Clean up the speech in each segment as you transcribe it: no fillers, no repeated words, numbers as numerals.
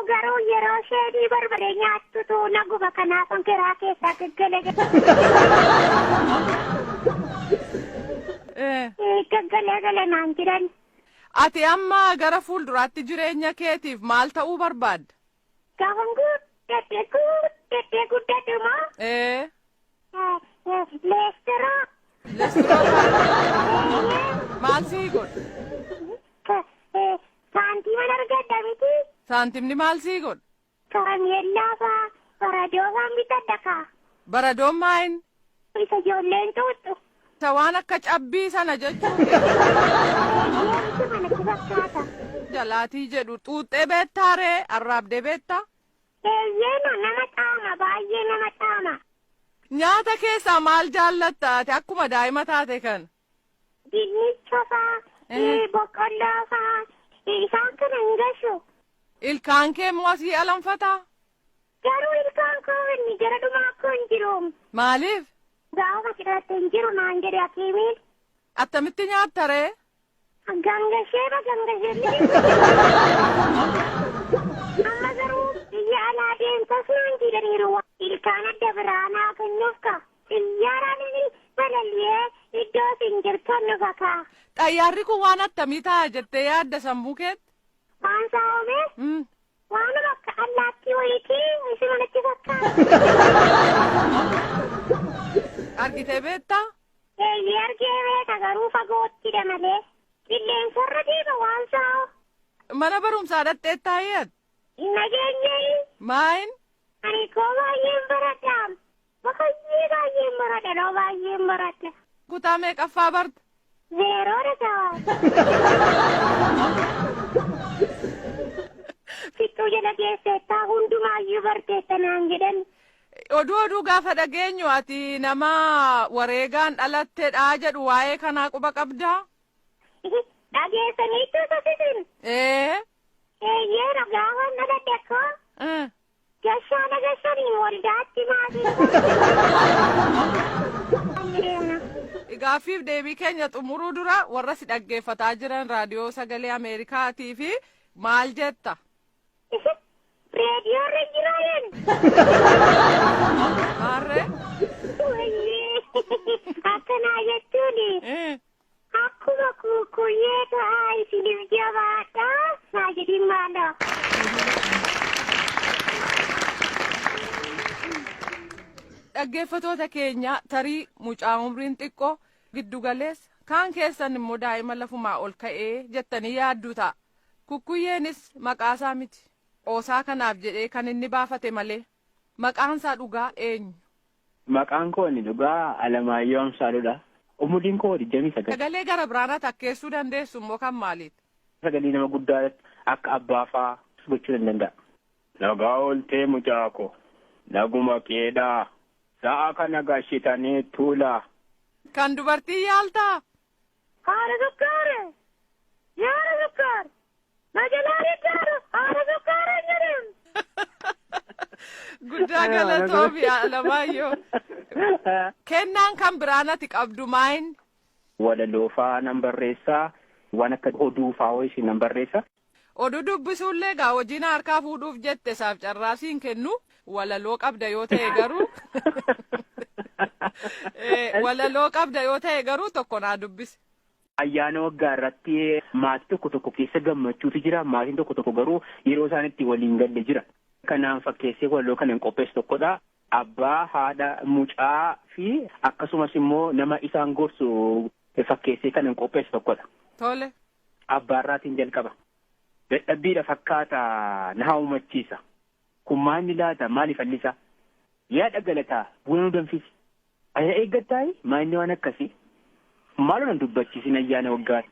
Garuu yeroo isheen barbaree nyaattutu na guba, kanaaf garaa keessaa gaggala gaggalee gala naan jedhan. Ati amma gara fuulduraatti jireenya keetiif maal ta'uu barbaadda? Gaafan guddadhe guddadhe guddadhe moo? Ee. Leestiroo. Leestiroo maal sii godha? Saantima argadha miti. Saantimni maal sii godha? Karameellaa faa, baradoo faan bitadha kaa. Baradoon maayin? Isa ijoolleen xuuxxu. Isa waan akka cabbii sana jechuun. Eeyyee, manatti fakkaata. Jalaatii jedhu xuuxxee beektaa ree? Arraabdee beektaa? Eeyyee, nama xaama, baay'ee nama xaama. Nyaata keessaa maal jaallatta ati akkuma daa'ima taate kana? Dinnicha faa, boqqolloo faa, isaan kana hin gashu. Ilkaan kee immoo asii alanfataa? Garuu ilkaan koo inni gara dhumaa koo hin jiru. Maaliif? Gaafa cidhaatti hin jiru naan jedhe hakiimiin. Attamitti nyaatta ree? Gangashee ba gangashee. Amma garuu biyya alaa deemtas naan jedhaniiru. Ilkaan adda biraa naa kennuuf ka. Xiyyaaraan inni balali'ee iddoo isin jirtan dhufa kaa. Xayyaarri kun waan attamii ta'a jettee yaadda sammuu keetti? Waan saawame? Waanuma akka allaattii wayiitii isin manatti fakkaata. Argitee beektaa? Eeyyee, argee beeka, garuu fagoottidha malee. Qilleensarra deema waan saa'u. Mana barumsaa dhaqxee taa'ee? Nageenyee. Maayin? Ani koo baay'een baradha. Baay'ee baay'een baradha, noo baay'een baradha. Kutaa meeqaffaa barta? Zeeroodha ta'aa. Fixuu jala geesseettaa, hundumaayyuu barteetta naan jedhan. Oduu gaafa dhageenyu ati nama wareegaan dhalattedha jedhu, waa'ee kanaa quba qabdaa? Dhageessaniitu sasisin. Ee. Eeyyee, gaafan dhaladhe koo. Gashaana gashanii waldaatti maatiin. Gaaffiif deebii keenya xumuruu dura warra si dhaggeeffataa jiran Raadiyoo Sagalee Ameerikaatii fi maal jetta? Reediyoo irra jiraayeen. Maarree? Akkanaa jechuun akkuma kukkuyyee ta'aa isiniif jabaadha. Naa jedhin maaloo. Dhaggeeffatoota keenya, tarii mucaa umriin xiqqoo, giddugaleessa, kaan keessan immoo daa'ima lafumaa ol ka'ee jettanii yaadduu ta'a. Kukkuyyeenis maqaasaa miti. Qoosaa kanaaf jedhee kan inni baafate malee. Maqaansaa dhugaa eenyu? Maqaan koo inni dhugaa Alamaayyoo Amsaaluudha. Umuriin koo 29. Sagalee gara biraanaa takkeessuu dandeessu immoo kan maaliiti? Sagalee nama guddaa akka abbaa faa gochuu nan danda'a. Nagaa ooltee mucaa ko. Naguma keedhaa. Sa'a kana gashitanii tuulaa. Kan dubartii yaaltaa? Haadha sukkaare! Yaada sukkaare! Na jalaa diddaara! Haadha sukkaare jedheen! Guddaa galatoomi, Alamaayyoo. Kennaan kan biraan ati qabdu maayin? Walaloo faa nan barreessaa. Waan akka oduu faa wayii nan barreessa. Oduu dubbisuullee gaa hojiin harkaa fuudhuuf jette isaaf carraa siin kennu, walaloo qabda yoo ta'e garuu tokko naa dubbise. Ayyaana waggaa irratti maatii tokko tokko keessa gammachuutu jira. Maatiin tokko tokko garuu yeroo isaan itti waliin galle jira. Kanaan fakkeessee walaloo kanan qopheessu tokkodha. Abbaa, haadha, mucaa fi akkasumas immoo nama isaan gorsu fakkeessee kanan qopheessu tokkodha. Tole. Abbaarraatiin jalqaba. Dadhabbiidha fakkaata na hawwachiisa. Kun maal laata, maaliif allisa? Yaada galataa buna nu danfisi. Ayya eeggattaayi maal waan akkasii? Maaloo nan dubbachiisin ayyaana waggaa.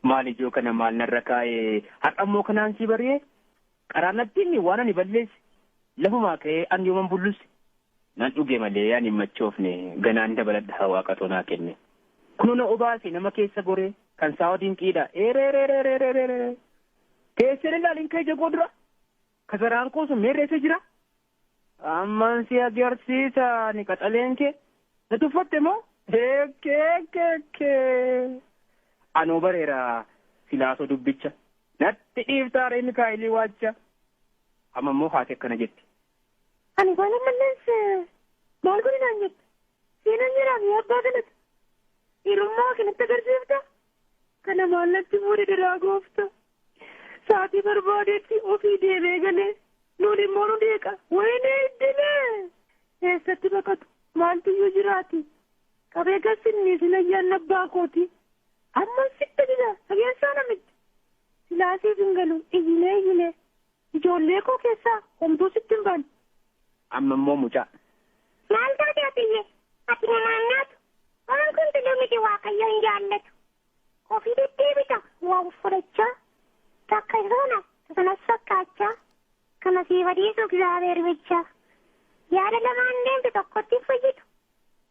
Maal ijoo kana maal narra kaa'ee, har'a immoo kanaan si bari'ee, qaraan natti inni waan ani balleesse, lafumaa ka'ee ani yooman bullusse, nan dhuge malee ani hin machoofne, ganaan dabaladha waaqatoo naa kenne. Kunoo na obaase nama keessa goree kan saawwa dinqiidha eereereereereeree teesseen ilaalin kee jagoo dura kasaraan koo sun meerreessa jira. Ammaan si agarsiisa ni qaxaleen kee na tuffatte moo eekkeekkeekkee. Anoo bareera silaasoo dubbicha natti dhiiftaare Mikaa'elii waacha. Amma immoo haati akkana jetti. Ani waan ammallees maal godhi naan jette? Seenaan jedhaam yaa abbaa galata. Dhiirummaa kanatti agarsiifta. Kana maallatti fuudhe daraa goofta. Sa'aatii barbaadetti ofii deemee galee nuun immoo nu deeqa. Wayinee iddilee! Eessatti baqatu? Maaltu iyyuu jiraati? Qabee gassinni sin ayyaanna abbaa kooti. Amma sitti dida dhageessaa namitti. Silaasiif hin galu iyyilee iyyilee. Ijoollee koo keessaa homtuu sitti hin baane. Amma immoo mucaa. Maal taate atiyye? Ati namaan naatu. Waan kun tuluu miti Waaqayyo hin jaallatu. Ofii deddeebita waa fudhachaa. Takka sana sanas fakkaachaa. Kana siif adiisu Egzaabeer bichaa. Yaada lamaan deemtu tokkotti hin fayyidu.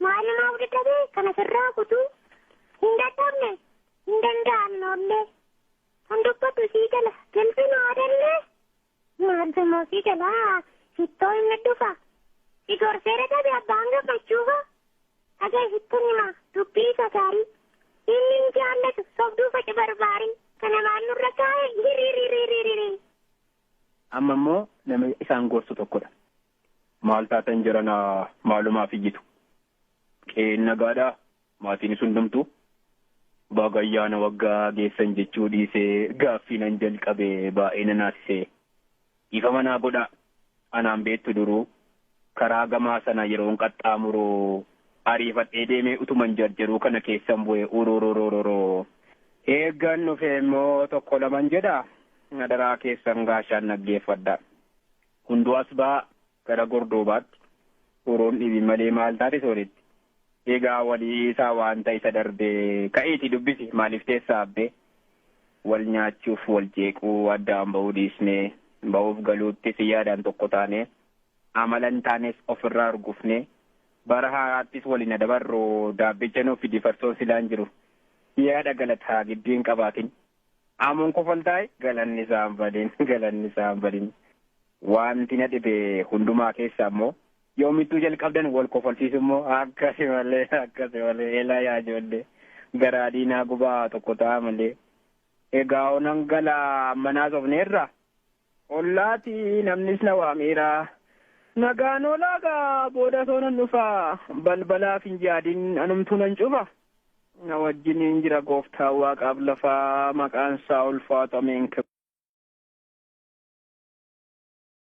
Maalumaaf dadhabee kana sirraa kutuu. Hin dadhabne hin danda'amne ollee. Kan dubbatu sii jala galfin aadallee. Maaltu immoo sii jala sittoo hin dhufa. Si gorsee dadhabe abbaan gammachuufa. Dhagee sitti hima dubbii isa gaarii. Inni hin jaallatu sobduu faci barbaarii. Kana maal nurra kaa'e hiriiriiriiriiri. Amma immoo nama isaan gorsu tokkodha. Maal taatan jiranaa maalumaaf iyyitu. Qe'een nagaadhaa maatiin hundumtuu. Baga ayyaana waggaa geessan jechuu dhiisee gaaffii nan jalqabe baay'ee na naasisee. Ifa manaa godhaa anaan beektu duruu karaa gamaa sana yeroon qaxxaamuru ariifadhee deemee utuman jarjaruu kana keessan bu'e urururururuu. Eeggan dhufe immoo tokko laman jedhaa nadaraa keessan gaashaan naggeeffadha. Hunduu as ba'aa gara gordoobaatti uruun dhibi malee maal taate sooritti. Egaa walii isaa waanta isa darbee ka'iiti dubbisi maaliif teessaa abbee wal nyaachuuf wal jeequu addaan ba'uu dhiisnee ba'uuf galuuttis yaadaan tokko taane amala hin taanes ofirraa argufne bara haaraattis waliin dabarru daabbicha nuuf fidi farsoon silaan jiru yaada galataa gidduu hin qabaatin amuun kofaltaa'e galanni isaan badin galanni isaan badin wanti na dhibe hundumaa keessaa immoo yoomittuu jalqabdan wal kofalchiisu immoo akkasi malee akkasi malee elaa yaa ijoollee garaa diinaa gubaa tokko ta'a malee egaa onan galaa manaa sofneerra ollaati namnis na waameera nagaan olaagaa booda soonan dhufa balbalaaf hin yaadin anumtuu nan cufa na wajjin hin jira gooftaa waaqaaf lafaa maqaan isaa ulfaatameen.